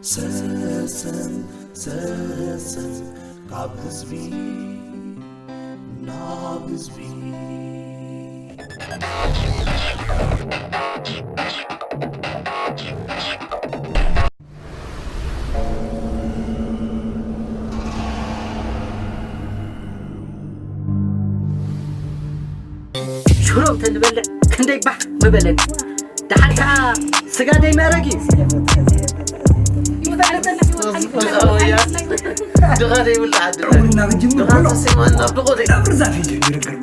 ሰሰን ሰሰን ካብ ህዝቢ ናብ ህዝቢ። ሽሮ እንተንበልዕ ክንደይ ባህ ምበለኒ። ደሓር ከዓ ስጋ ደይ መረግ እዩ። ድኻ ደይብላ ዓዲ። ጨጉርና ክጅምር ድኻ ከሎ ተሰይማና ብኾ ደይ- ዛፍ እዩ ዝግርግር።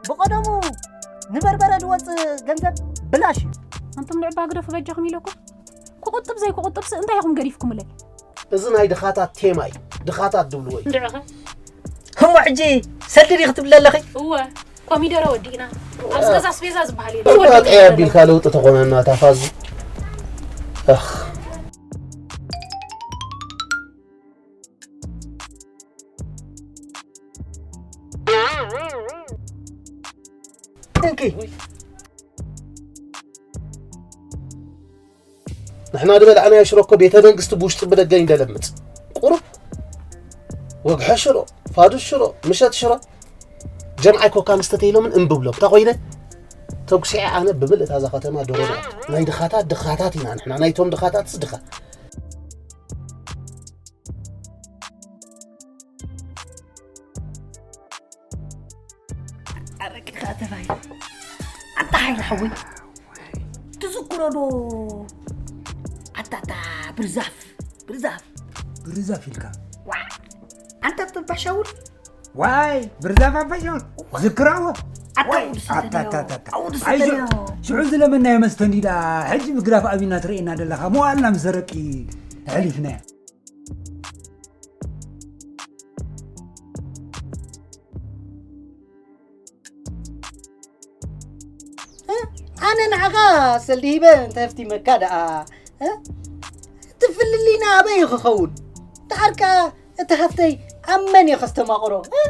ብቐደሙ ንበርበረ ዝወፅእ ገንዘብ ብላሽ እዩ። ኣንቱም ልዕባ ግደፉ በጃኹም ኢለኩም። ክቑጥብ ዘይክቑጥብስ እንታይ ኢኹም ገዲፍኩምለይ? እዚ ናይ ድኻታት ቴማ እዩ። ድኻታት ድብልዎ እዩ። እንድዕኸ? እሞ ሕጂ ሰልዲ ዲኺ ትብሊ ኣለኺ? እወ፣ ኮሚደረ ወዲእና። ኣብዚ ገዛ ኣስቤዛ ዝበሃል የለን። ጠያ ኣቢልካ ለውጢ ተኾነና እታ ፋዙ። ኣኽ። እንኪ። ንሕና ዝበላዕናዮ ሽሮ እኮ ቤተ መንግስቲ ብውሽጢ ብደገን ይደለምፅ። ቁሩብ ወግሐ ሽሮ፣ ፋዱስ ሽሮ፣ ምሸት ሽሮ፣ ጀምዓይ ኮካ ኣንስተይቲ ኢሎምን እምቢ ብሎም። እንታይ ኮይነ? ተጉሲዐ ኣነ ብምልእታ እዛ ከተማ ዶሮ ናይ ድኻታት ድኻታት ኢና ንሕና። ናይቶም ድኻታትስ ድኻ። ኣረቂ ከዓ ተባሂሉ። ኣታ ሓይሉ ሓወይ፣ ትዝክሮ ዶ? ኣታ፣ ኣታ፣ ብርዛፍ፣ ብርዛፍ። ብርዛፍ ኢልካ? ዋ፣ ኣንታ ተባሻውል? ዋይ፣ ብርዛፍ ኣባሻውል። ዝክራዎ? ኣታ፣ ዋይ፣ ውድ ኣታ፣ ሰተናዮ። ኣታ፣ ኣታ፣ ኣታ። ኣውድ ኣይዞ፣ ሰተናዮ። ሽዑ ዝለመናዮ መስተ እንዲዳ፣ ሕጂ ብግራፍ ኣብና ትርእየና ዘለኻ። መዋልና ምስ ዘረቂ ተሕሊፍናዮ። እ? ኣነ ንዓኻ ሰልዲ ሂበ እንተ ሃፍቲመካ ደኣ፣ እ? እቲ ፍልልይና ኣበይ እዩ ክኸውን? ደሓር ከኣ እቲ ሃፍተይ ኣብ መን እየ ከስተማቕሮ? እ?